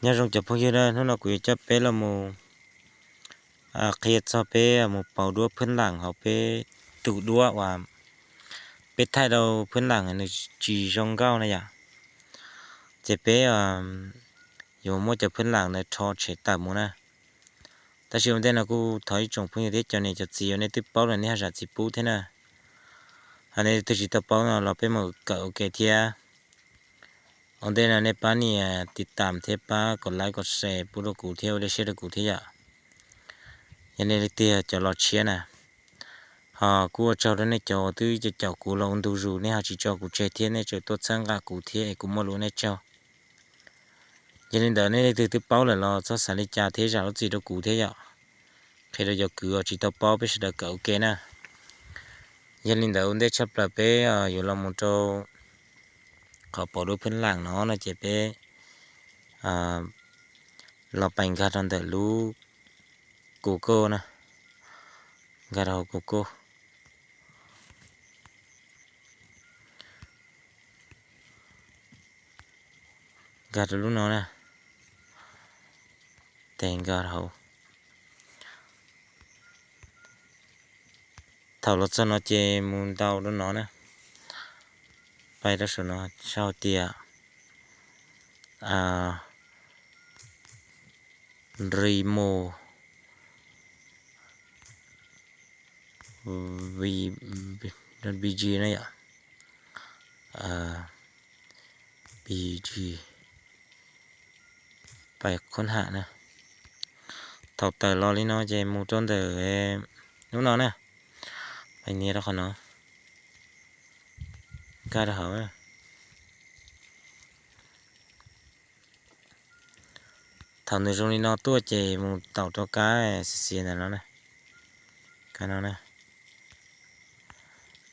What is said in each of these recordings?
Nyob zoo cov phooj ywg na, hnub no kuv yuav coj peb los mus qhia txog peb mus pauv duab phab lam hauv peb tus duab uas peb thaij rau phab lam nws tsis zoo nkauj na yom. Ces peb yuav muab cov phab lam ntawd rho tshem tawm mus na. Tab sis ua ntej no kuj thov ib tsoom phooj ywg thiab cov niam cov txiv uas nej twb paub lawm nej ho zam txim pub thiab na. Hos nej twb tsis tau paub no los peb mus kawm ua ke thiab. Ua ntej no nej pab nias tiv tam thiab pab kom like kom share pub rau kuv thiab ua li siab rau kuv thiab yom. Yog nej leej twg cov los tshiab na, ho kuj ua tsaug rau nej cov uas twb caum kuv los ua ntu zus, nej ho tsis tso kuv tseg thiab nej tseem tuaj txhawb nqa kuv thiab es kuv muaj lus nej tsaug. Yog li ntawd nej leej twg twb paub lawm los txhob xav li cas thiab zam lub txim rau kuv thiab yom. Qhia rau cov kwv uas tsis tau paub peb sawv daws kawm ua ke na. Yog li ntawd ua ntej tshaj plaws peb yuav los mus rau qhov pauv duab phab lam no no ces peb los pais nkag rau ntawm lub Google na, nkag rau hauv Google, nkag rau lub no na, tes nkag hauv. Thaum los txog no ces mus ntaus rau no na, pais rau saum no sau tias Remo V G na yom, V G, pais qhob ham na. Thaum tawm los li no ces mus rau ntawm lub no na, pais nias rau qhov no, nkag rau hauv. Thaum nws zoo li no tuaj ces mus taum rau kab xiav xiav ntawm no na, kab no na,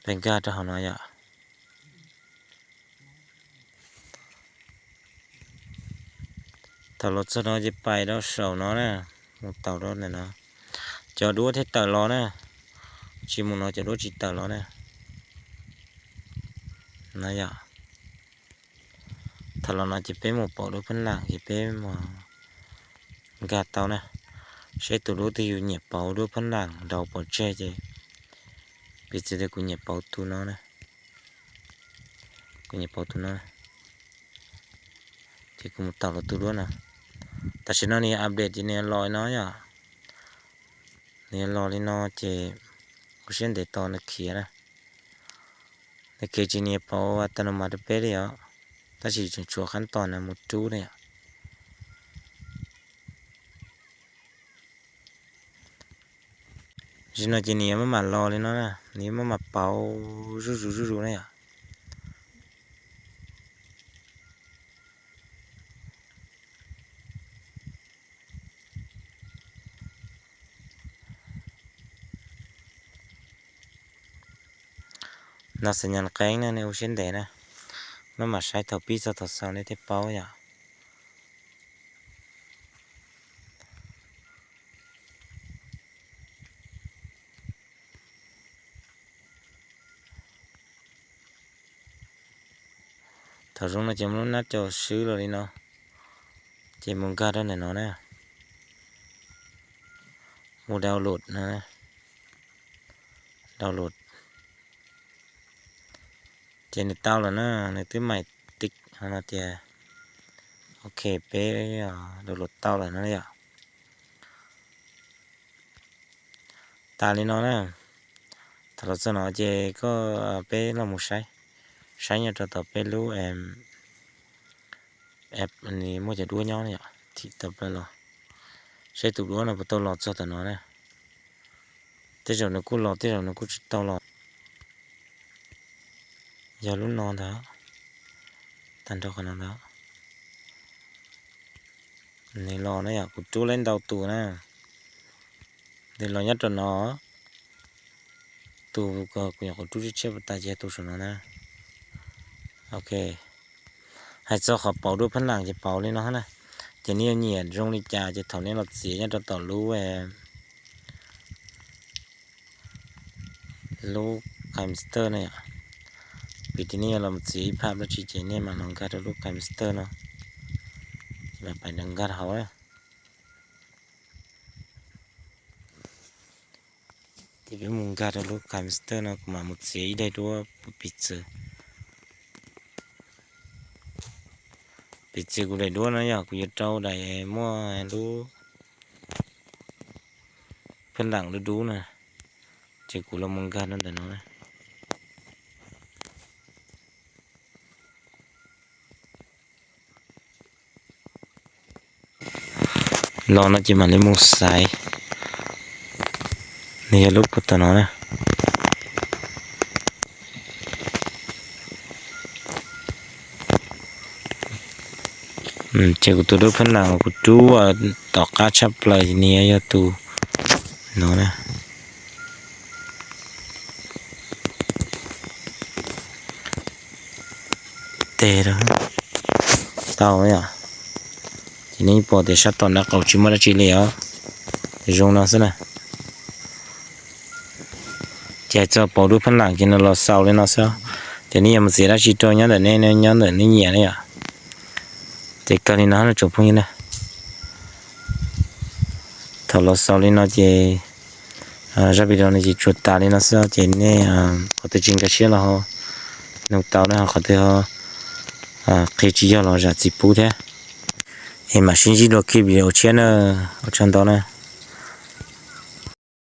pais nkag rau hauv no yom. Thaum los txog no ces pais rau saum no na, mus taum rau ntawm no, cov duab thiaj tawm los na, tsis mus no cov duab tsis tawm los na. No yom. Thaum los no ces peb mus pauv duab phab lam ces peb mus nkag tau na, seb tus duab twg yus nyiam pauv duab phab lam nraud pov tseg ces, piv txwv tias kuv nyiam pauv tus no na, kuv nyiam pauv tus no, ces kuv mus taum rau tus duab no. Tam sim no nws update ces nws yuav los li no yom, nws yuav los li no ces kuv siab ntev tos nws khiav na. Nws khiav ces nws yuav pauv tau no mas rau peb li os, tab sis tseem tshuav qab tos no mus rub na yom. Zaum no ces nws yuav maj mam los li no na, nws yuav maj mam pauv zuj zus zuj zus na yom. No xav nyas qeeb na, nej ua siab ntev na, maj mam saib thaum pib txog thaum xaus nej thiaj paub yom. Thaum zoo no ces mus lub nab cau swb los li no, ces mus nkag rau ntawm no na, mus download no, download. Ces nws tau lawm na, nws twb maim tik no tias, ok, peb download tau lawm no yom. Tas li no na, thaum los txog no ces koj, peb los mus saib, saib nyob rau tom peb lub app, nws muaj cov duab nyob yom, thim tawm plaws los, saib tus duab no puas tau los txog tom no na. Tej zaum nws kuj los, tej zaum nws kuj tsis tau los. Yog lub no ntag, tag nrho qhov no ntag. Nws los na yom, kuv rub lawm ntau tus na. Nws los nyob rau no, tus kuv nyuam qhuav rub tshiab tshiab tas ces yog tus saum no na. Ok, hais txog qhov pauv duab phab lam ces pauv li no na. Ces nej yuav nyiam zoo li cas ces thaum nej los txiav nyob rau tom lub, lub KineMaster na yom. Piv txwv nej yuav los txiav ib phab dab tsi ces nej mam los nkag rau lub KineMaster no, ces Pais nkag hauv na. Ces peb mus nkag rau lub camster no, kuv mam mus txiav ib daim duab piv txwv. Piv txwv kuv daim duab no yog kuv yuav rau daim muaj lub phab lam dub dub na, ces kuv los mus nkag rau ntawm no na. Los no ces mam li mus xaiv. Nws yog lub puag tom no na. Ces kuv tus duab phab lam kuv rub tom qab tshaj plaws nws yog tus no na. Tes tau yom. Ces nej pom tias sab tom nraub qaum tsis muaj dab tsi li os, zoo no xwb na. Ces hais txog pauv duab phab lam ces nws los xaus li no xwb, ces nej yuav mus txiav dab tsi rau nyob ntawm nej, nyob ntawm nej nyiam na yom. Ces kawg li no tsoom phooj ywg na. Thaum los xaus li no ces zaj video no ces tsuas tas li no xwb, ces nej qhov twg tsis nkag siab los ho nug tau na, ho qhov twg ho qhia tsis yog los zam txim pub thiab. Es mam sib ntsib dua kiag video tshiab na, ua tsaug ntau na.